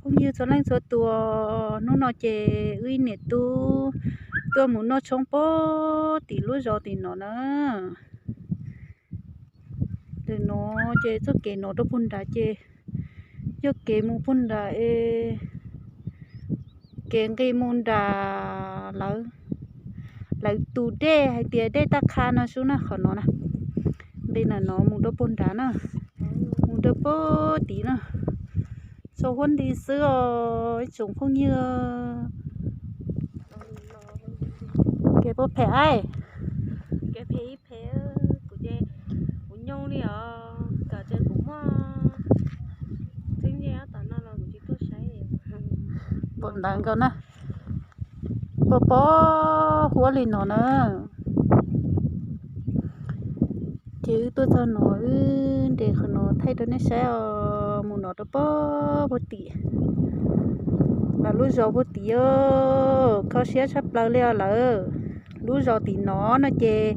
Phooj ywg txhua leej txhua tus, hnub no ces wb ib niam tub tuaj mus noj tshoob pem tim lub zos tim no na. Ntawm no ces txoj kev no rau puag nrad ces yog kev mus puag nrad es kev nqis mus nram lawv, lawv tus dej hais tias dej Taj Qha no xwb na, qhov no na. Nqis ntawm no mus rau puag nrad na, mus rau puag tim na. Tsaus huab nti xwb os ib tsoom phooj ywg. Kev puas phem aib? Kev phem ib phem, kuv ces kuv nyooj li os, kom tias kuv muaj tseeb ncej ob tom no los kuv tsis tuaj saib. Pom ntawd nkaus na, pom pom huab li no na. Ces wb tuaj txog no wb nres qhov no thaij rau nej saib os, mus no rau pem puag tim, lawv lub zos puag tim os, kho siab tshaj plaws li os lawm. Lub zos tim no no ces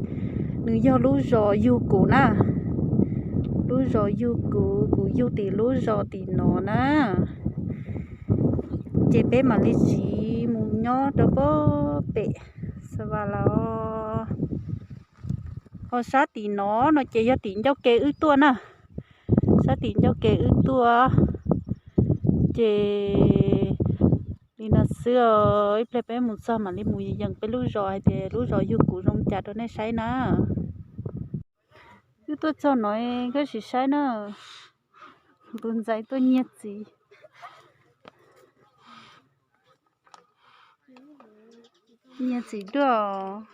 nws yog lub zos yug kuv na, lub zos yug kuv, kuv yug tim lub zos tim no na. Ces peb mam li tsiv mus nyob rau pem Xa Vas Las. Ho sab tim no no ces yog tim ncauj ke wb tuaj na, sab tim ncauj ke wb tuaj. Ces li no xwb os, ib pliag peb mus txog mam li mus yees peb lub zos hais tias lub zos yug kuv zoo cas rau nej saib na. Wb tuaj txog no koj sim saib na, tus ntxhais tuaj nyiag txiv, nyiag txiv duaj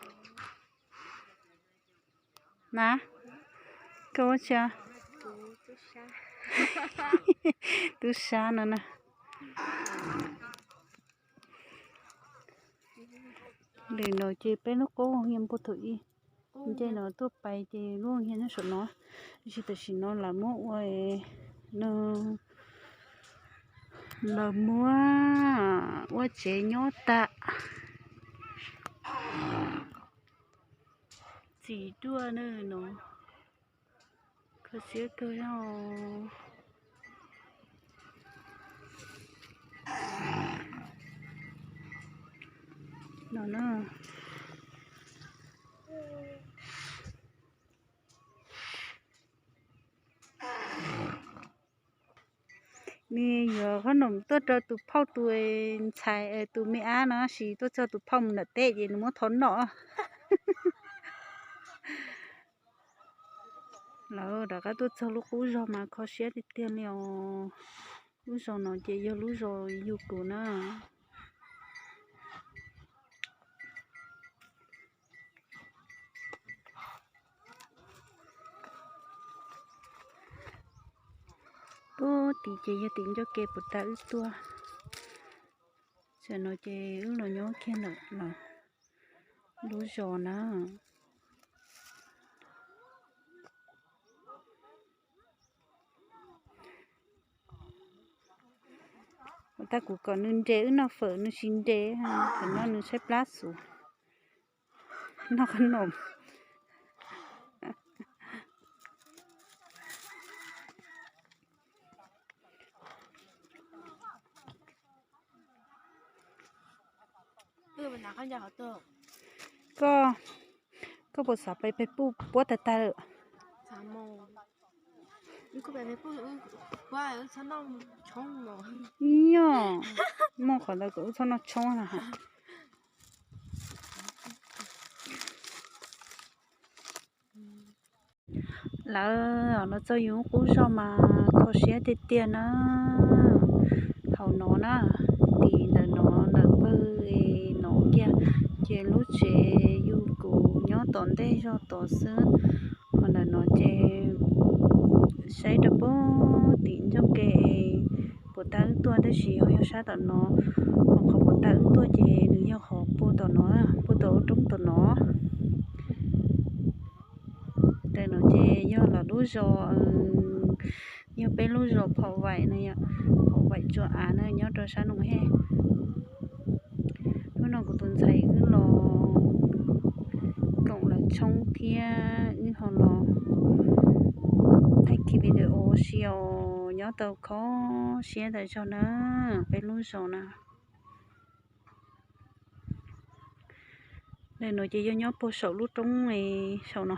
na. Koj ua tsi? Tub sab no na. Lwm no ces peb lub qub hiaj npuaj thaum ib nce no tuaj pais ces lub hiaj nyob saum no, tab sis tam sim no lawv muab ua, lawv muab ua tsev nyob tas. Txiv duaj no, kho siab kawg no na. Nws yuav qhob noom tuaj rau tus phauj tus ntxhais, tus me ab no, tab sis tuaj txog tus phauj mus nram teb ces nws muab thov noj. Lawv rov qab tuaj txog lub qub zos mas kho siab tiag tiag li os. Lub zos no ces yog lub zos yug kuv na. Puag tim ces yog tim ncauj ke puag ta wb tuaj. Tam no ces wb los nyob kiag ntawm lub zos na. Ua tab kuv kom nws nres wb noj fawm nws tsis nres, tam no nws tshaib plab xus noj qhob noom. Koj, koj puas xav pais pem puj puab tag tag lawm? Nyob, muaj qhov ntawd kom wb txhob noj tshoob na. Lawv los txog yus qub zog mas kho siab tiag tiag na. Thaum no na, tim ntawm no ntawm pawg no kiag, ces lub tsev yug kuv nyob tom ntej zog tod xwb. Ho ntawm no ces saib rau puag tim ncauj ke puag ta wb tuaj tab sis ho yog sab tom no. Ho qhov puag ta wb tuaj ces nws yog qhov puag tom no, puag tom ub roob tom no. Ntawm no ces yog lawv lub zos, yog peb lub zos Phom Vaim no, Phom Vaim Tsua Av na, nyob rau sab Noom Hej. Hnub no kuv tus ntxhais wb los koom lawv tshoob thiab wb ho los thaij kiag video ua si os. Nyob tau kho siab tas zog na, peb lub zos na. Ntawm no ces yog nyob puag saum lub roob saum no.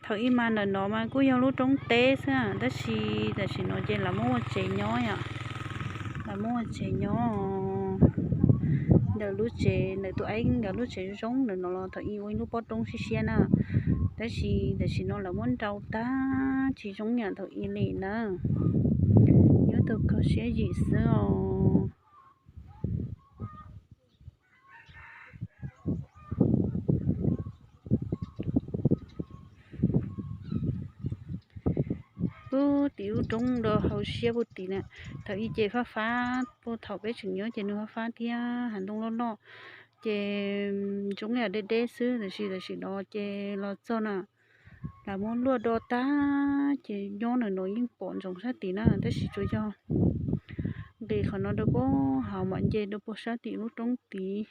Thaum ub mas ntawm no mas kuj yog lub roob teb xwb, tab sis tam sim no ces lawv muab ua tsev nyob yom. Lawv muab ua tsev nyob ntawm lub tsev, ntawm tus aib nkawd lub tsev zoo ntawm no los thaum ub ua ib lub pob roob siab siab na, tab sis tam sim no lawv muab nrau tag tsis zoo yam thaum ub li na. Nyob tau kho siab zim xwb os. Puag tim lub roob rau hauv siab puag tim na. Thaum ub ces fab fab, puag thaum peb tseem nyob ces nws fab fab thiab hav ntoo loj loj, ces zoo li deb deb xwb, tab sis tam sim no ces los txog na, lawv muab luaj do tag ces nyob ntawm no yeej pom ntsoov sab tim na, tab sis tsuas yog nqis qhov no rau puag hauv mam nce rau puag sab tim lub roob tid.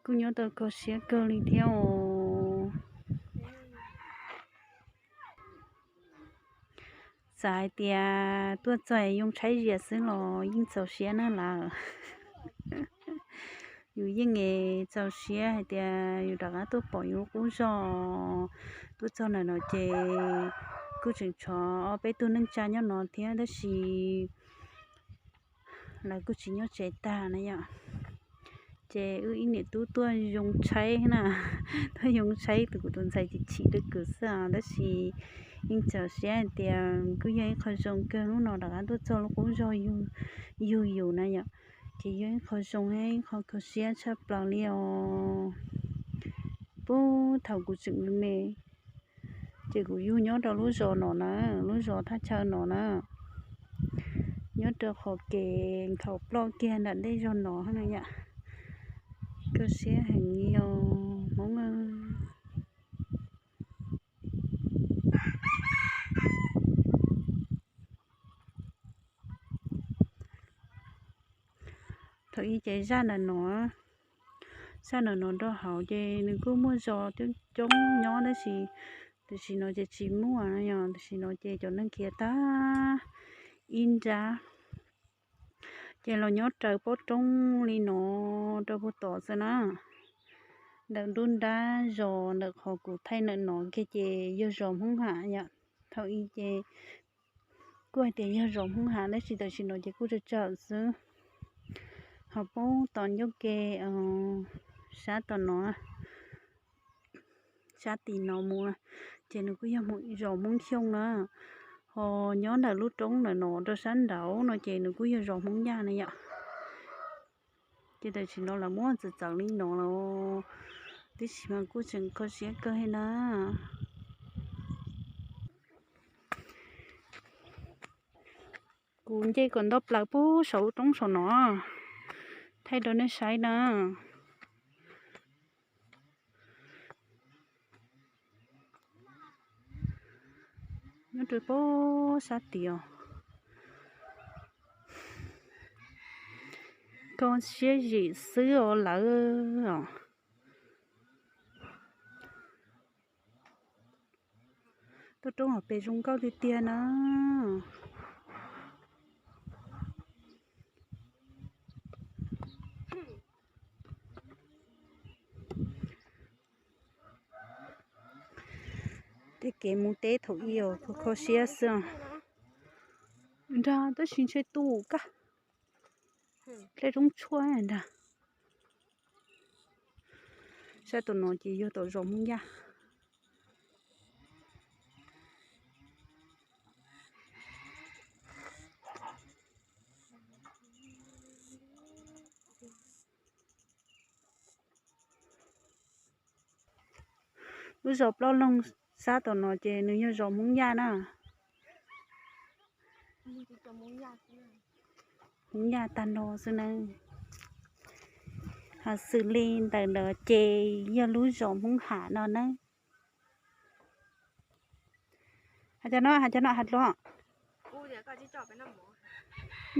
Kuj nyob tau kho siab kawg li thiab os. Txawm hais tias tuaj txog yoo tshaib zias xwb los yeej txaus siab na lawm. Yus yeej txaus siab hais tias yus rov qab tuaj pom yus lub qub zog. Tuaj txog ntawm no ces kuj tseem tshuav ob peb tug neej tsa nyob no thiab tab sis lawv kuj tsis nyob tsev tag na yom. Ces wb ib niam tub tuaj yoo tshaib na, tuaj yoo tshaib tus kuv tus ntxhais chim chim rau kuv xwb os, tab sis yeej txaus siab hais tias kuj yog ib qho zoo kawg hnub no rov qab tuaj txog lub qub zog yug yus na yom. Ces yog ib qho zoo thiab ib qho kho siab tshaj plaws li os. Puag thaum kuv tseem me me ces kuv yug nyob rau lub zos no na, lub zos thaj chaw no na, nyob rau qhov kev nkhaus ploj kiag nram ntej zog no na yom. Kho siab heev li os Hmoob. Thaum ub ces zaj ntawm no, zaj ntawm no rau hauv ces nws kuj muaj zos coob coob nyob tab sis tam sim no ces tsis muaj no yom. Tam sim no ces cov neeg khiav tag ib nrab, ces los nyob raws pob roob li no rau puag tod xwb na. Ntawm nruab nrab zos ntawm qhov kuv thaij ntawm no kiag ces yog zos Hmoob Ham yom. Thaum ub ces kuj hais tias yog zos Hmoob Ham tab sis tam sim no ces kuj tsawg tsawg xwb. Ho puag tom ncauj ke sab tom no, sab tim no mus ces nws kuj yog zos Hmoob Xyooj na. Ho nyob ntawm lub roob ntawm no rau sab nraud no ces nws kuj yog zos Hmoob Yaj na yom. Ces tam sim no lawv muab txawv txawv li no los tib si mas kuj tseem kho siab kawg li na. Kuv nce kom ntau plaws puag saum lub roob saum no, thaij rau nej saib na. Nyob rau puag sab tid os. Kho siab zim xwb os lawm os. Tuaj roob hauv pes zoo nkauj tiag tiag na. Tej kev mus teb thaum ub os, kho siab xwb. Nrag tab sis ntshe tu kaj, dlej roob tshuaj nrag. Sab tom no ces yog tom zos Hmoob Yaj. Lub zos Plob Loog sab tom no ces nws yog zos Hmoob Yaj na. Hmoob Yaj tag nrho xwb na. Ho xws li ntawm no ces yog lub zos Hmoob Ham no na. Has cov no, has cov no, has dluag.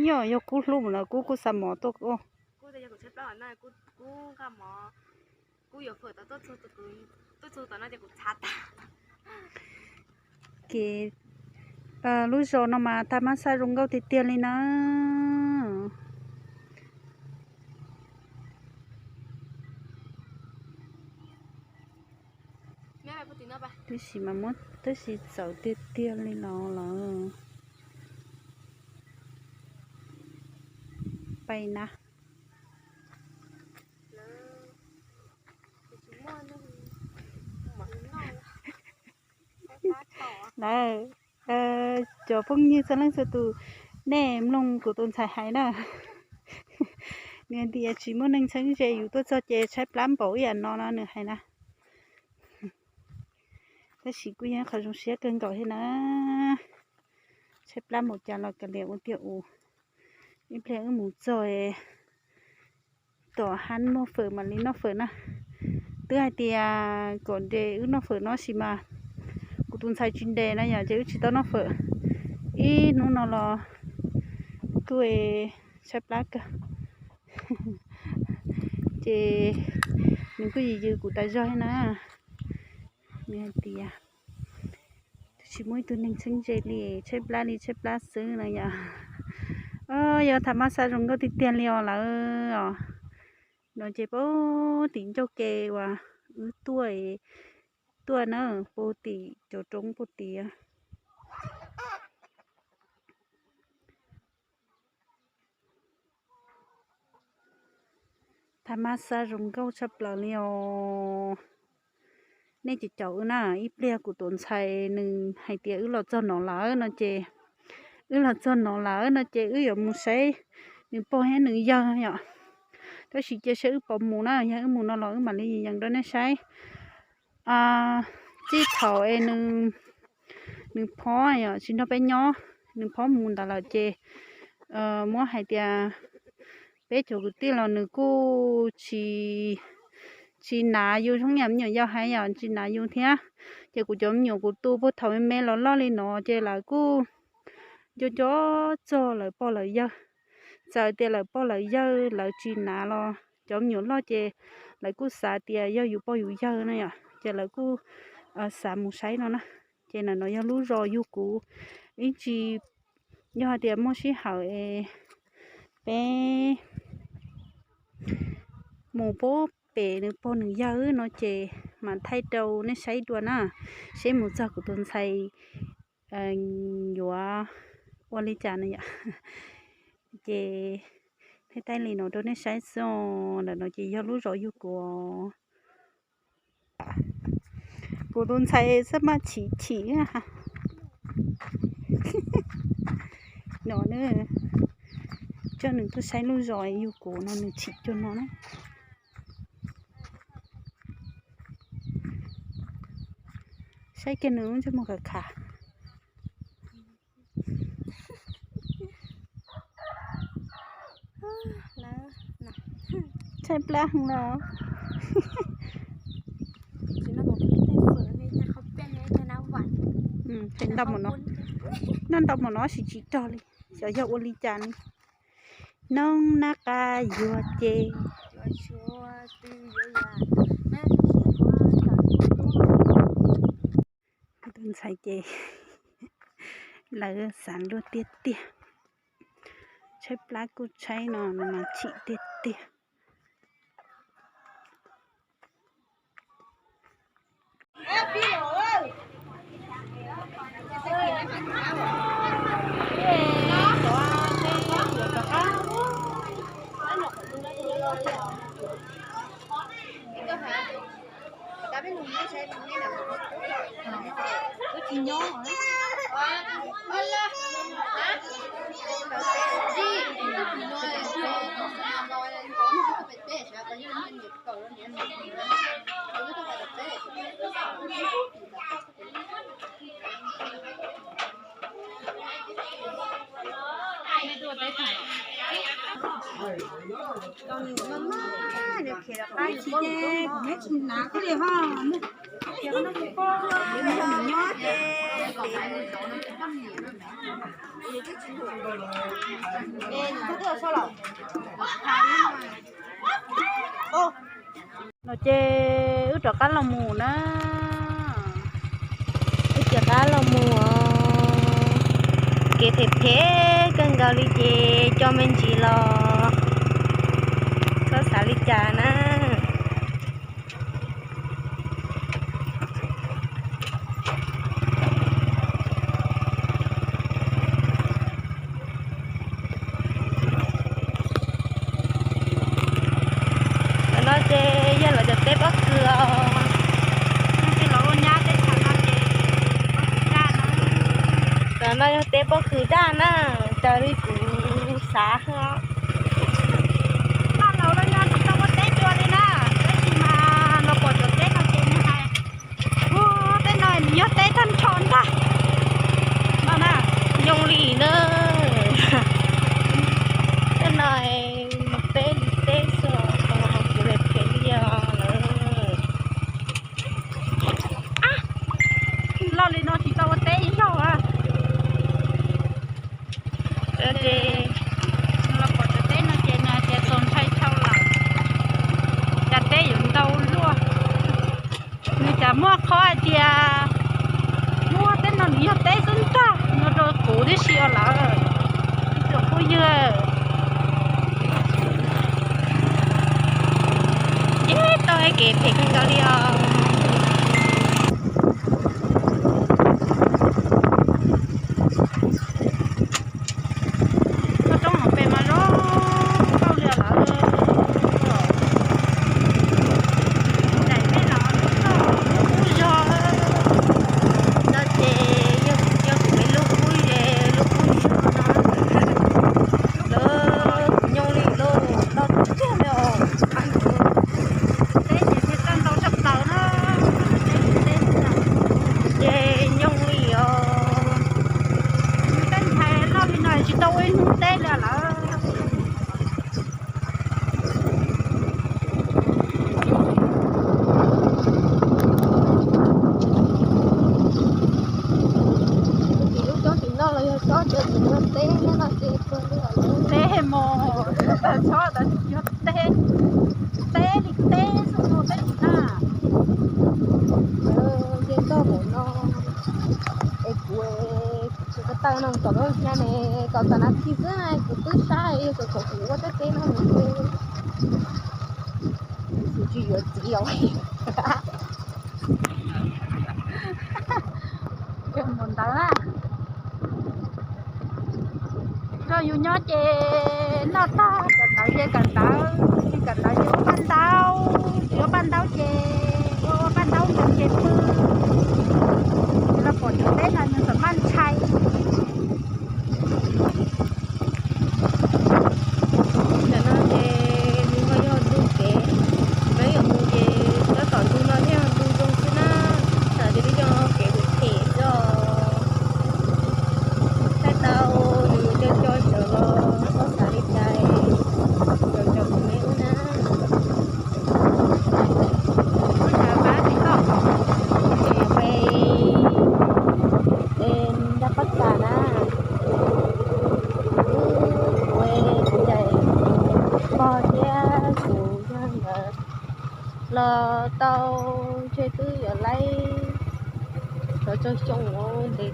Yog, yog kub hlub mus no kub kuj xa mov tuaj. Kev Lub zos no mas tag mab xab zoo nkauj tiag tiag li na. Tab sis mas muab tab sis txawv tiag tiag li los lawm. Pais na. Lawv, cov phooj ywg txhua leej txhua tus, nej mloog kuv tus ntxhais hais na. Nws tias tsis muaj neeg txheeb ze, yus tuaj txog ces tshaib plab npaum ib yam no no nws hais na. Tab sis kuj yog qhov zoo siab kawg nkaus thiab na. Tshaib plab npaum cas los kav liam ua tiag us. Ib pliag wb mus txog tom hab muaj fawm mam li noj fawm na. Twb hais tias kom nres wb noj fawm no sis mas kuv tus ntxhais tsis nres na yom, ces wb tsis tau noj fawm. Ib hnub no los kuj tshaib plab kawg. Ces nws kuj yws yws kuv tas zog thiab na. Nws hais tias twb tsis muaj ib tug neeg txheeb ze li, tshaib plab li tshaib plab xwb no yom. Yog tag mab xab zoo nkauj tiag tiag li os lawm os. No ces puag tim ncauj ke uas wb tuaj, tuaj na, puag tim cov roob puag tim. Tag mab xab zoo nkauj tshaj plaws li os. Nej cov caum wb na, ib pliag kuv tus ntxhais nws hais tias wb los txog no lawm no ces, wb los txog no lawm no ces wb yuav mus saib nws pog thiab nws yawg yom. Tab sis cia saib wb puas mus na, yog wb mus no los wb mam li yees rau nej saib. Txij thaum es nws phob yom, tsis nrog peb nyob, nws phob mus ntawd lawm ces muab hais tias peb cov kwv tij los nws kuj tsis, tsis hnav yus zoo yam me nyuam yaus hais yom, tsis hnav yus thiab. Ces kuv cov me nyuam kuv tu puag thaum me me los loj li no ces lawv kuj nco nco txog lawv pog lawv yawg. Txawm tias lawv pog lawv yawg lawv tsis hnav los cov me nyuam loj ces lawv kuj xav tias yog yus pog yus yawg na yom, ces lawv kuj xav mus saib no na. Ces ntawm no yog lub zos yug kuv, ib tsam yog hais tias muaj sij hawm es peb mus puag pem nws pog nws yawg no ces mam thaij rau nej saib dua na, seb mus txog kuv tus ntxhais yuav ua li cas na yom. Ces thaij thaij li no rau nej saib xwb os. Ntawm no ces yog lub zos yug kuv. Kuv tus ntxhais xab maj chim chim no na, coj nws tuaj saib lub zos yug kuv no nws chim cuag no na. Saib kiag nws lub ntsej muag khav khav. Tshaib plab heev los. Ntau mus no, noj ntau mus no tab sis tsis rog li, xyov yog ua li cas li. Noob nab qa yuag ces. Tus ntxhais ces lawv xav luag tiag tiag. Tshaib plab kuj tshaib no, mas chim tiag tiag. No ces wb rov qab los mus na. Wb rov qab los mus os. Kev phem phem kawg nkaus li ces coj me ntsis los txhob xav li cas na. Tam no ces yog lawv cov teb pob kws os. Tam no yog teb pob kws daj na, raws li kuv xav. Noj laus los yog tsis tau ua teb dua li na, tab sis mas los pom cov teb no ces nws hais, ua teb no nws yog teb tag nrho ntag. No na, nyooj li na, teb no teb li teb xwb, kuv phem phem li os lawm. Loj li no tsis tau ua teb ib zaug a. Los pom cov teb no ces nws hais tias txaus ntshai dhau lawm, cas teb yuav ntau luaj. Nws cas muaj qhov hais tias muaj teb no nws yog teb xwb ntag no rau kuv tib si os lawm. Ib tsoom phooj ywg, ib tau kev phem kawg nkaus li os. Toj roob hauv pes mas zoo nkauj li lawm. Daim peb los lub zog no ces yog kuv peb lub qub ze, lub qub zog no lawm, nyooj li lawm, loj tiag tiag li os. Teb ces thiaj txawj ntau tshaj plaws na, teb ces nyooj li os. Tej ntxhais loj li no tsis tau ua ib hnub teb li lawm. Tsis lub coob tsis loj los yog tsob tsis yog teb no ces teb mos, tsob tsis yog teb, teb li teb xwb teb tsis na. Nce ntog mus no es kuv tsis ko taw no tom lub hnab ne, tom tam nas this xwb kuv twb saib yog txawm thaum kuv ua tej teb no nws tsis yuav txiv os. Mus ntawd na. Nrog yus nyob ces noj tag kawm ntawv ces kawm ntawv, tsis kawm ntawv ces ua paj ntaub, tsis ua paj ntaub ces ua ua paj ntaub nkees ces pw. Ces los pom cov teb no nws txawm maj ntshai. Ntawm no ces nws ho yog ntug kev, peb yuav mus ces tab tom ntug no thiaj ntug zoo xwb na, tam sim no yog kev phem phem xwb os. Thaij tau nws co co sawv los txhob xav li cas, caum caum tus me ub na. Ces peb nrog pab tas na, kuv, kuv cais pog thiab kuv yog nkawd los tau ntshe twb yuav laib kaum rau xyoo ntev,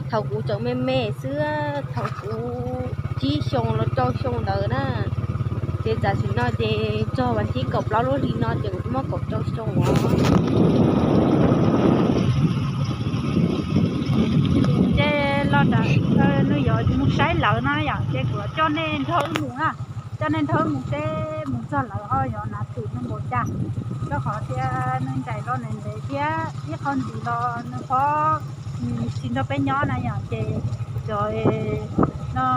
thaum kuv tseem me me xwb, thaum kuv tsib xyoo los rau xyoo ntawd na. Ces tam sim no ces txog vas thib kaum plaub lub hli no ces kuv twb muaj kaum rau xyoo os. Ces los, nws yuav mus saib lawv no yom, ces kuv coj nej nrog wb mus na, coj nej nrog wb mus seb mus txog lawv ho yuav hnav thwm npaum cas, rau qhov tias nws ncaim los ntev ntev thiab ib qho ntxiv los nws phob, nws tsis nrog peb nyob na yom, ces cov no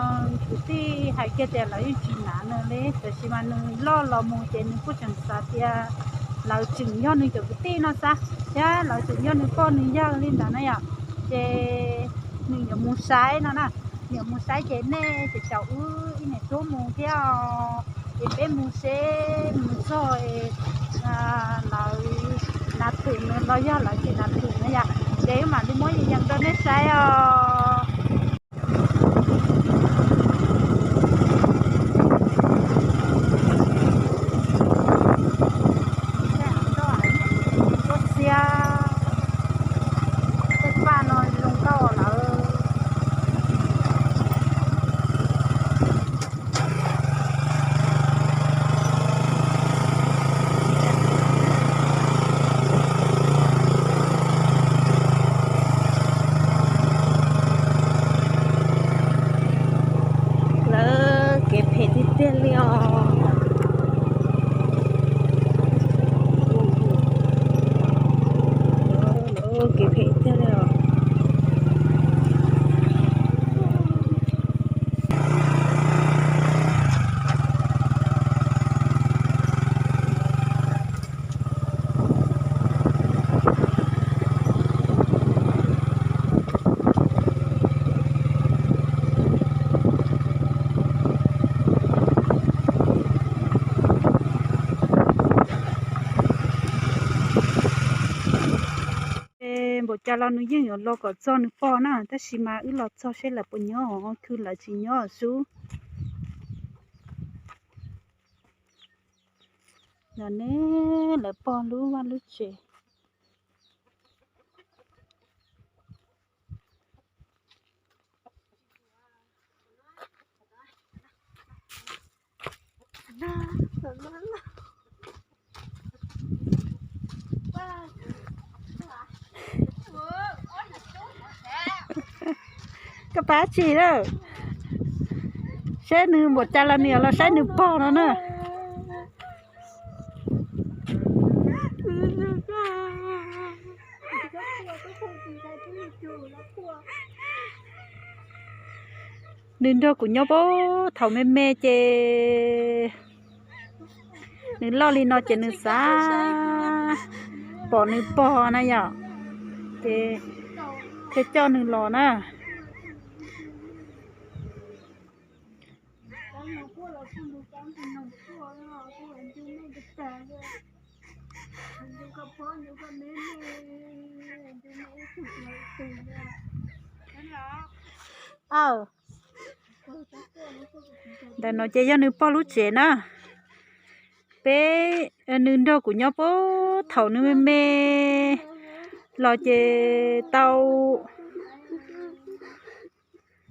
kwv tij hais kiag tias lawv yeej tsis hnav nws li, tiam sis mas nws loj los mus ces nws kuj tseem xav tias lawv tseem yog nws cov kwv tij no xav, thiab lawv tseem yog nws pog nws yawg li ntawd na yom, ces nws yuav mus saib no na. Nws yuav mus saib ces nej ces caum wb ib niam tub mus thiab os, ces peb mus seb mus txog lawv hnav thwm los yog lawv tsis hnav thwm na yom, ces wb mam li muab yees yees rau nej saib os. Tuaj txiab tej paj no zoo nkauj lawm. Li os. Kev phem tiag li os. Npaum cas los nws yeej yuav los kom txog nws pog na, tab sis mas wb los txog seb lawv puas nyob, khwv lawv tsis nyob xwb. Los ne, lawv pog lub vaj lub tsev. Koj pab tsis lawm, saib nws npaum cas los nws los saib nws pog no na. Nws nrog kuv nyob puag thaum me me ces nws loj li no ces nws xav pom nws pog na yom, ces thiaj coj nws los na. Ntawm no ces yog nws pog lub tsev na. Peb, nws nrog kuv nyob puag thaum nws me me los ces tau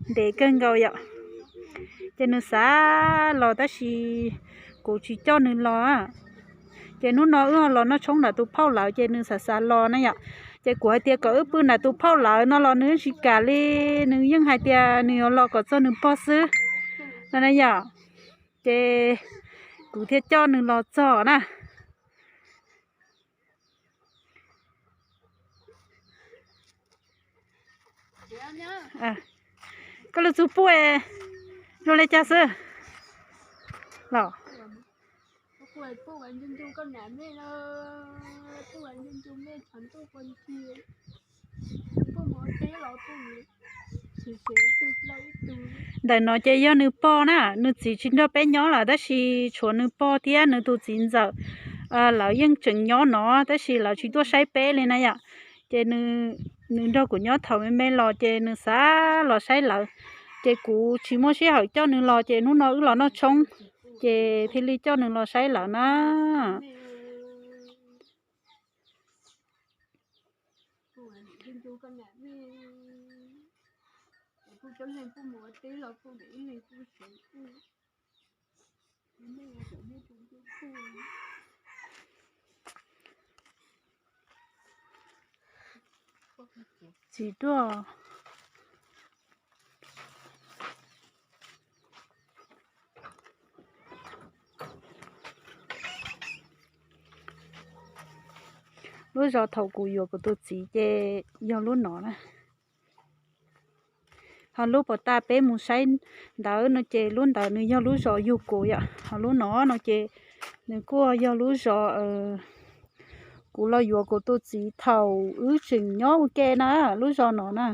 ntev kawg nkaus yom. Ces nws xav los tab sis kuv tsis coj nws los. Ces hnub no wb ho los noj tshoob nram tus phauj lawv ces nws xav xav los na yom. Ces kuv hais tias kom wb pw nram tus phauj lawv no los nws yeej tsis kam li, nws yeej hais tias nws yuav los kom txog nws pog xwb no na yom. Ces kuv thiaj coj nws los txog na. Koj lub txuj puj zoo li cas xwb los? Ntawm no ces yog nws pog na, nws txiv tsis nrog peb nyob lawm tab sis tshuav nws pog thiab nws tus txiv ntxawm, lawv yeej tseem nyob no tab sis lawv tsis tuaj saib peb li na yom. Ces nws nrog kuv nyob thaum me me los ces nws xav los saib lawv, ces kuv tsis muaj sij hawm coj nws los ces hnub no wb los noj tshoob ces thiaj li coj nws los saib lawv na. Txiv tuaj. Lub zos thaum kuv yuav kuv tus txiv ces yog lub no na. Ho lub puas tas peb mus saib ntawd no ces lub ntawd nws yog lub zos yug kuv yom. Ho lub no no ces nws kuj yog lub zos kuv los yuav kuv tus txiv thaum wb tseem nyob ua ke na, lub zos no na.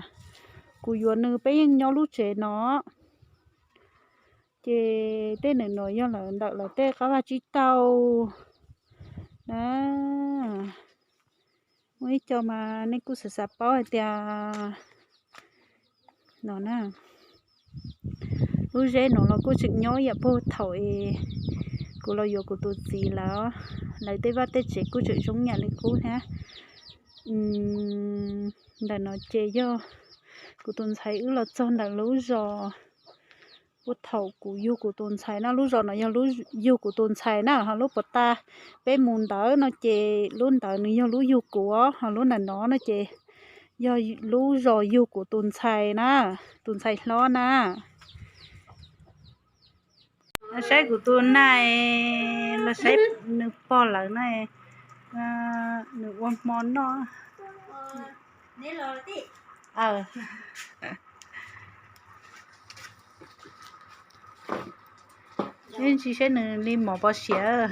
Kuv yuav nws peb yeej nyob lub tsev no. Ces tej ntawm no yog lawv ntawm lawv tej qab vaj tsib taug na. Muaj ib co mas nej kuj xav xav paub hais tias no na, lub zeb no los kuj tseem nyob ib yam puag thaum es kuv los yuav kuv tus txiv lawm, lawv tej vaj tej tsev kuj tseem zoo yam li qub thiab. Ntawm no ces yog kuv tus ntxhais wb los txog ntawm lub zos puag thaum kuv yug kuv tus ntxhais na, lub zos no yog lub yug kuv tus ntxhais na, ho lub puas tas peb mus ntawd no ces lub ntawd nws yog lub yug kuv, ho lub ntawm no no ces yog lub zos yug kuv tus ntxhais na, tus ntxhais hlob na. Los saib kuv tus nag, los saib nws pog lawv na, nws ua hmo noj. Ib ntsis saib nws li mov pov siav.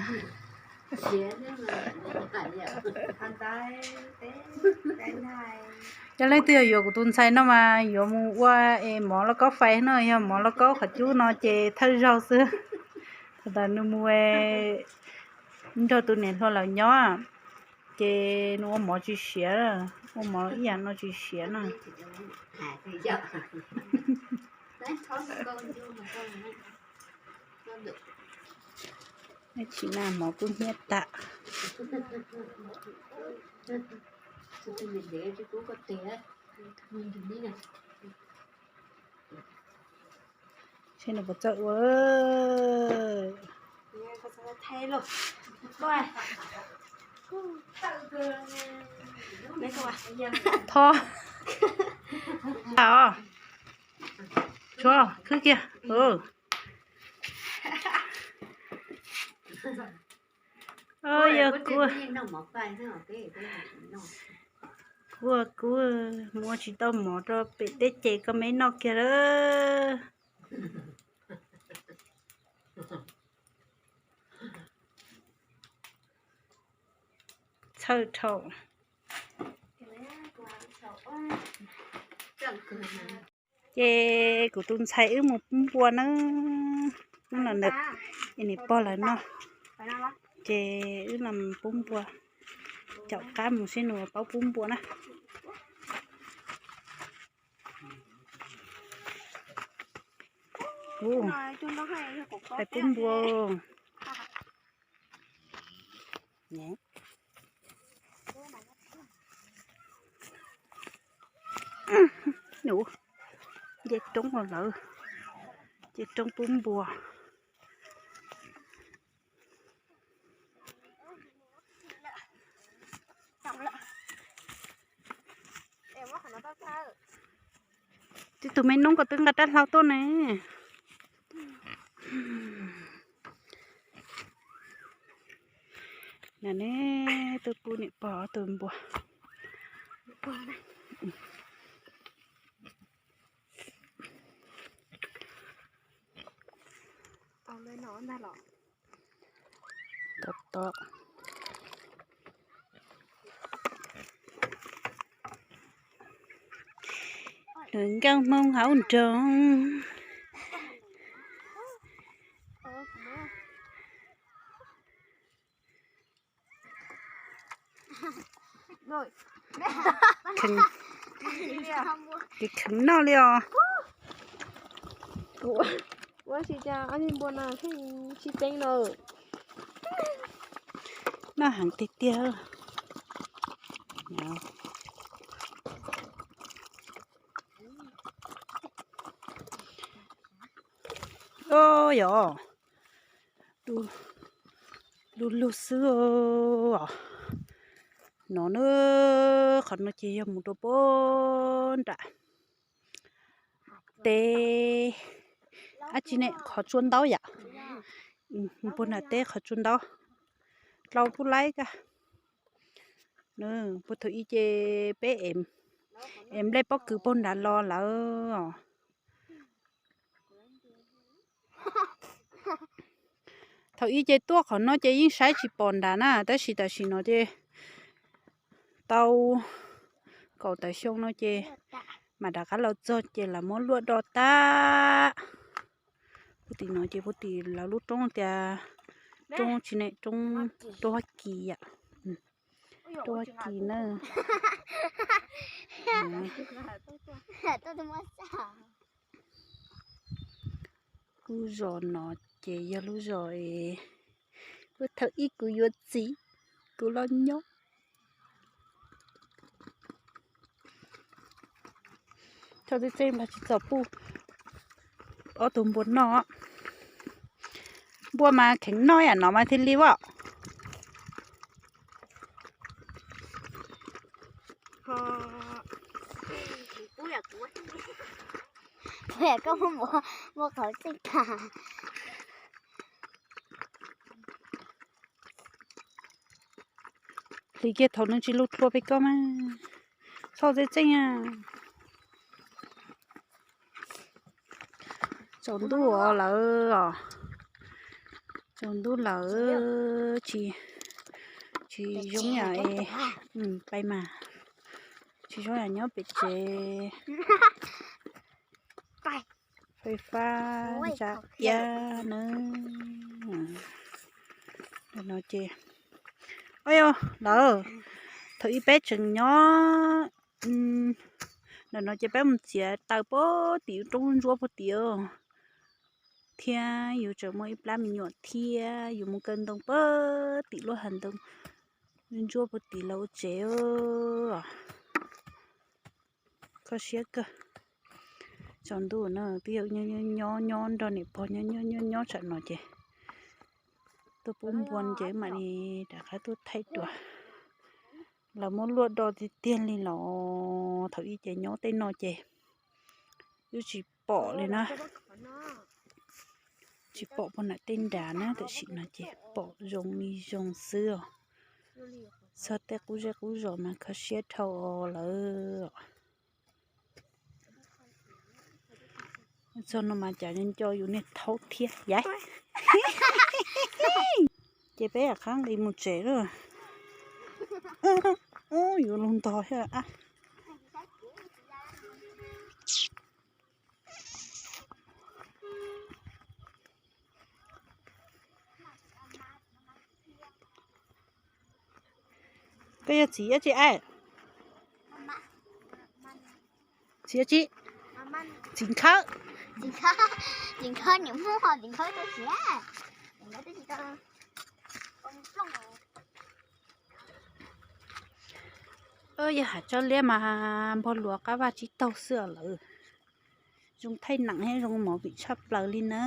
Yog leej twg yog yuav kuv tus ntxhais no mas yuav mus ua es mov lauj kaub fais no, yog mov lauj kaub qhov cub no ces thawj zaug xwb. Thaum ntawd nws mus nrog tus niam hluas lawv nyob, ces nws ua mov tsis siav, ua mov ib yam no tsis siav no. Tsis na mov kub hnyiab tas. Saib nws puas txawj ua. Thov. Tsuav khwb kiag. Yog kuv, kuv, kuv mus ua tsis tau mov rau pem teb ces koj me noj kiag lawm. Txhawj dhau. Ces kuv tus ntxhais wb mus pub npua na, hnub no nws pog lawv noj, ces wb los pub npua, caum qab mus saib nws paub pub npua na. Pais pub npua. Nce roob los lawm, nce roob pub npua. Tib tug me noob ko twb nqa rab hlau tuaj ne. Nws ne, twb pub niam pog ob tug npua. Tom tom. Lawv nkauj Hmoob hauv nroog. Ces kheev noj li os. Ua si cas ob niag npua no pheej sib teeb no. Noj heev tiag tiag. Yog du lug xwb os. No na, qhov no ces yog mus rau puag nram teb, ab tsi ne, qhov tsua ntaub yom. Mus puag nram teb qhov tsua ntaub, dlau pub laib kag. Puag thaum ub ces peb es nplej pob kws puag nrad los lawm os. Thaum ub ces tuaj qhov no ces yeej saib tsis pom nrad na, tab sis tam sim no ces tau kaum tawm xyoo no ces mam rov qab los txog ces lawv muab luaj do tag. Puag tim no ces puag tim lawv lub roob tias roob tsi ne, roob Huab Kis yom. Roob Huab Kis na. Lub zos no ces yog lub zos es puag thaum ub kuv yuav txiv, kuv los nyob. Thaum txej txej nplag tsis txom puj ob tug npua noj. Npua mas kheev noj yam no mas thiaj li as. Koj muab qhov txij tas. Hli kiag thaum nws tsis lug hlua peb koj mas. Txhob txeeb txeeb. Tsaus ntuj lawm os. Tsaus ntuj lawm, tsis, tsis zoo yam, pais mas, tsis zoo yam nyob pem tsev. Fais fab ntsa iab na. Ntawm no ces, o yog lawm, thaum ub peb tseem nyob ntawm no ces peb mus txiav taws puag tim roob ntsuab puag tim, thiab yus tseem muaj ib plab me nyuam thiab yus mus kaw ntoo puag tim lub hav ntoo ntsuab puag tim lawv ua tsev. Kho siab kawg. Tsaus ntuj no twb yog nyob nyob nrog niam pog nyob nyob nyob nyob tsam no ces tuaj pub npua ces mam li rov qab tuaj thaij dua. Lawv muab luaj do tiag tiag li los thaum ub ces nyob tej no ces twb tsis pom li na. Tsis pom puag nram tej nrad na, tam sim no ces pom zoo li zoo xwb os. Txog tej qub zej qub zos mas kho siab dhau lawm. Txog no mas cas nco yus niag thaub thiab yaiv. Ces peb am qab nqis mus tsev lawm. Ub, yuav lug ntog thiab. Koj yog txiv dab tsi a? Txiv dab tsi? Txiv nkhawb. Yog hav tsob liab mas npog luas qab vaj tsib taug xwb lawm. Zoo thaij neem thiab zoo movie tshaj plaws li na.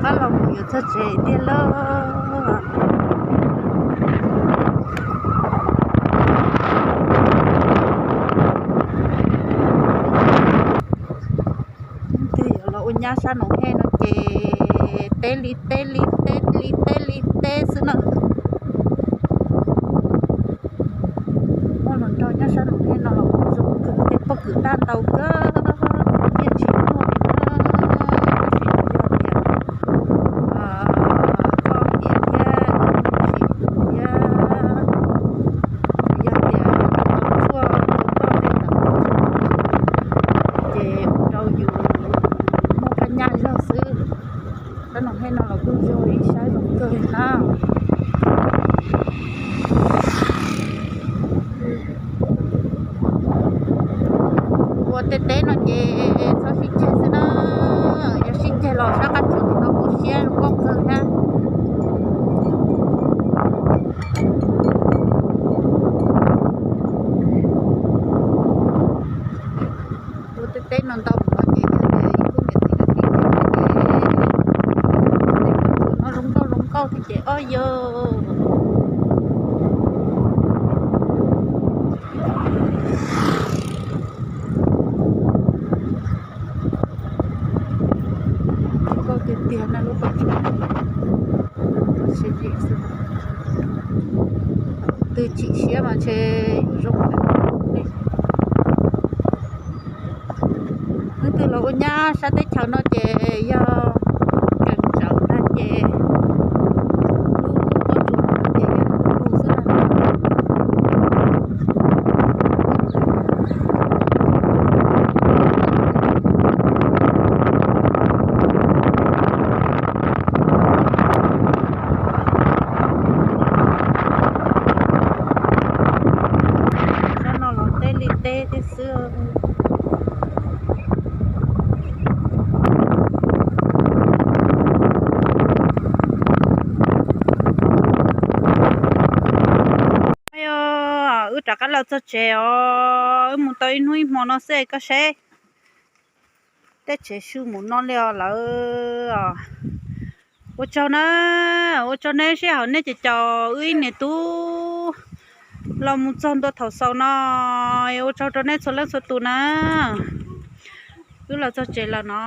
Qab los mus yuav txog tsev tiag lauj. Twg yuav los ua nyab sab Noom Hej no ces teb li teb li teb li teb li teb xwb na. Muaj hluas nraug nyob sab Loos Hej no los kuj zoo kawg, tej pob kws daj ntau kawg, yeej tsis muaj li na. Tab sis yog tias koj tias thiab sim thiab, yog tias tau tshuaj tau toj tej ntawd ces ua rau yus muaj phaj nyaj zog xwb. Sab Loos Hej no los kuj zoo ib sab zoo kawg li na. Ua tej teb no ces txhob sib ceg xwb na, yog sib ceg los sab qab tsuas tim no kuj siab zoo nkauj kawg thiab. Ua tej teb no ntau mus no ces yog tias ib khub niam txiv sib ceg no ces tej qab tsuas no zoo nkauj zoo nkauj thiab ces ob yog nkauj tiag tiag na lub qab tsuas. Twb chim siab mas ntshe zoo li. Leej twg los ua nyab sab teb chaws no ces yog keem tsawm tag ces lub pob tsuas ces yog lub xwb na. Sab no los teb li teb thiab xwb. Wb rov qab los txog tsev os, wb mus tau ib hnub ib hmo no xwb koj saib. Tej tsev su mus no li os lawm. Ua tsaug na, ua tsaug nej sij hawm nej ces caum wb ib niam tub los mus txog ntua thaum xaus no. Ua tsaug rau nej txhua leej txhua tus na. Wb los txog tsev lawm no.